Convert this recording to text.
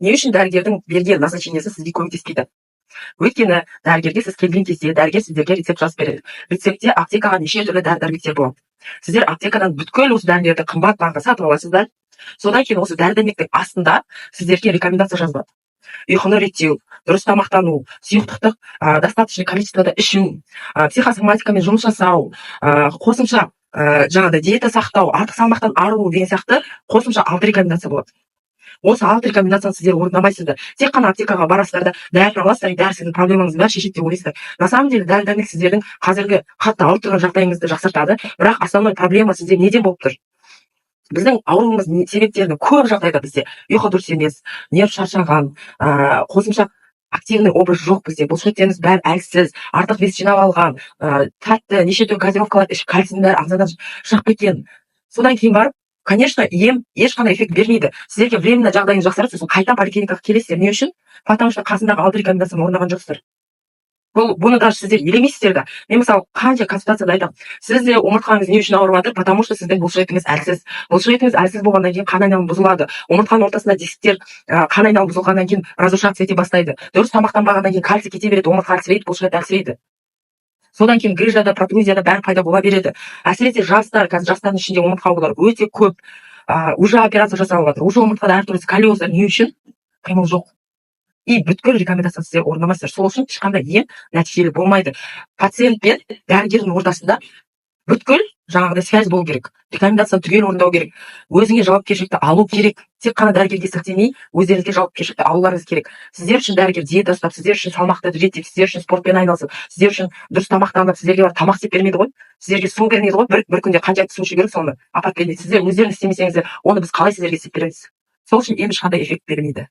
Не үшін дәрігердің берген назначениесі сізге көмектеспейді? Өйткені дәрігерге сіз келген кезде дәрігер сіздерге рецепт жазып береді. Рецептте аптекаға неше түрлі дәрі дәрмектер болады. Сіздер аптекадан бүткіл осы дәрілерді қымбат бағаға сатып аласыздар. Содан кейін осы дәрі дәрмектің астында сіздерге рекомендация жазылады: ұйқыны реттеу, дұрыс тамақтану, сұйықтықты достаточный количествода ішу, психосоматикамен жұмыс жасау, қосымша жаңағыдай диета сақтау, артық салмақтан арылу деген сияқты қосымша алты рекомендация болады. Осы алты рекомендацияны сіздер орындамайсыздар. Тек қана аптекаға барасыздар да, дәріні аласыздар, дәрі сіздің проблемаңыздың бәрін шешеді деп ойлайсыздар. На самом деле дәрі дәрмек сіздердің қазіргі қатты ауырып тұрған жағдайыңызды жақсартады, бірақ основной проблема сізде неден болып тұр? Біздің ауруымыз себептерінің көп жағдайда бізде ұйқы дұрыс емес, нерв шаршаған, қосымша активный образ жоқ, бізде бұлшықеттеріміз бәрі әлсіз, артық вес жинап алған, тәтті, неше түрлі газировкалар ішіп, кальцийдің бәрі ағзадан шығып кеткен. Содан кейін барып, конечно, ем ешқандай эффект бермейді сіздерге. Временно жағдайыңыз жақсарады, сосын қайта поликлиникаға келесіздер. Не үшін? Потому что қасындағы алты рекомендацияны орындаған жоқсыздар. Бұл, бұны даже сіздер елемейсіздер да. Мен, мысалы, қанша консультацияда айтамын: сізде омыртқаңыз не үшін ауырып жатыр? Потому что сіздің бұлшықетіңіз әлсіз. Бұлшықетіңіз әлсіз болғаннан кейін қан айналымы бұзылады, омыртқаның ортасында дисктер, қан айналымы бұзылғаннан кейін разрушаться ете бастайды. Дұрыс тамақтанбағаннан кейін кальций кете береді, омыртқа әлсірейді, бұлшықет әлсірейді. Содан кейін грыжада, протрузияда бәрі пайда бола береді. Әсіресе жастар, қазір жастардың ішінде омыртқа аурулары өте көп, уже операция жасалып жатыр, уже омыртқада әртүрлі сколиоздар. Не үшін? Қимыл жоқ. И бүткіл рекомендацияны сіздер орындамайсыздар. Сол үшін ешқандай ем нәтижелі болмайды. Пациент пен дәрігердің ортасында бүткіл жаңағыдай связь болу керек, рекомендацияны түгел орындау керек, өзіңе жауапкершілікті алу керек. Тек қана дәрігерге сілтемей, өздеріңізге жауапкершілікті алуларыңыз керек. Сіздер үшін дәрігер диета ұстап, сіздер үшін салмақты реттеп, сіздер үшін спортпен айналысып, сіздер үшін дұрыс тамақтанып, сіздерге барып тамақ істеп бермейді ғой, сіздерге су бермейді ғой. Бір күнде қанша су ішу керек, соны апарып бермейді. Сіздер өздеріңіз істемесеңіздер, оны біз қалай сіздерге істеп береміз? Сол үшін ем ешқандай эффект бермейді.